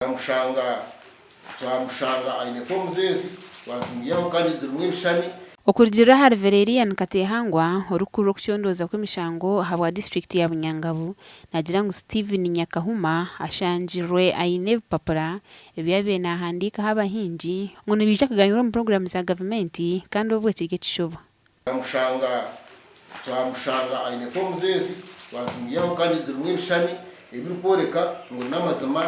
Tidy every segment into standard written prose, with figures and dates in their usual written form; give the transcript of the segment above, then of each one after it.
Twamushanga twamushanga aine forms ezi twazimwihaho kandi zirimu ebishushani. Okurugiirira ahari Vererian Katehangwa, orikukurira okucondooza kw'emishango ahabwa disiturikiti ya Bunyangabu, naagira ngu Stephen Nyakahuma ashangirwe aine ebipapura ebi abaire naahandiikaho abahingi ngu nibaija kuganyirwa omu puroguraamu za gavumenti kandi obwo kiri ekishuba. Twamushanga twamushanga aine forms ezi twazimwihaho kandi zirimu ebishushani ebirikworeka ngu n'amazima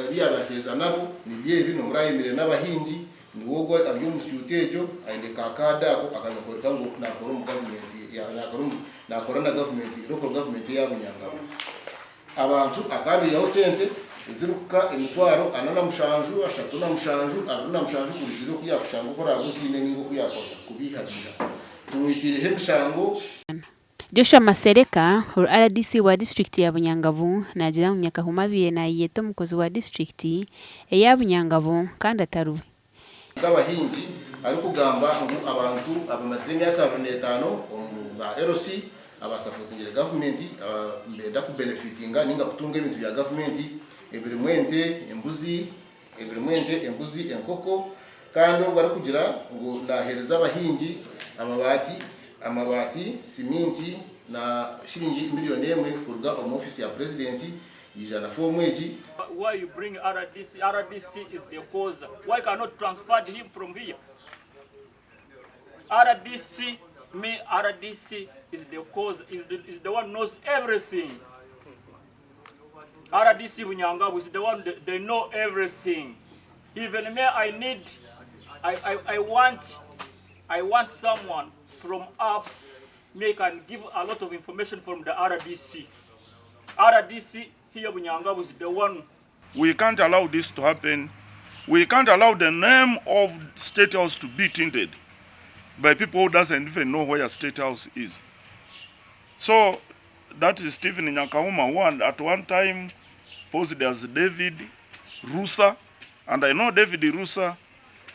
ebi yaabateeza nabo nibyo ebi n'omuri ayemereire n'abahingi niwe ogwo ari omu suit egyo aine ka card ako akarikworeka ngu naakora omu gavumenti naakora na gavumenti local government eya Bunyangabu. Abantu akabaihaho sente ezirikuhika emitwaro 47, 37, 27 kurugiirira oku yaakushanga oku oraabe oziine nainga oku yaakubaasa kukubiihabiiha. Tumwitiireho emishango. Joshua Masereka, ori rdc wa disiturikiti ya Bunyangabu naagira ngu Nyakahuma abaire naayeyeta omukozi wa disiturikiti eya Bunyangabu kandi atari we. Nk'abahingi arikugamba ngu abantu abamazire emyaka 25 omu bwa LC abasapotingire gavumenti nibenda kubenefitinga ninga kutunga ebintu bya gavumenti ebirimu ente, embuzi, ebirimu ente, embuzi, enkoko kandi obwo arikugira ngu nahereza abahingi amabaati, amabaati, siminti na shiringi miriyoni emwe kuruga omu ofiisi ya purezidenti. Ija na foomu egi. Why you bring rdc rdc is the cause why cannot transferred him from here rdc me rdc is the cause is the, is the one knows everything rdc Bunyangabu is the one they, they know everything even me I need I, I, I want I want someone from up me can give a lot of information from the RDC RDC here Bunyangabu is the one. We can't allow this to happen. We can't allow the name of State House to be tainted by people who doesn't even know where State House is. So that is Stephen Nyakahuma, who at one time posed as David Rusa. And I know David Rusa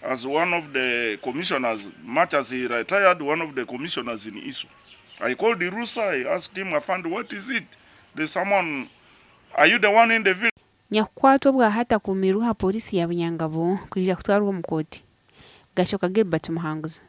as one of the commissioners, much as he retired, one of the commissioners in ISU. I called the Rusa, I asked him, Afand, what is it? There's someone, are you the one in the village? Nyakukwatwa obwahati akuumirwe aha pooriisi ya Bunyangabu kwija kutwarwa omu kooti. Gashoka Gilbert Muhanguzi.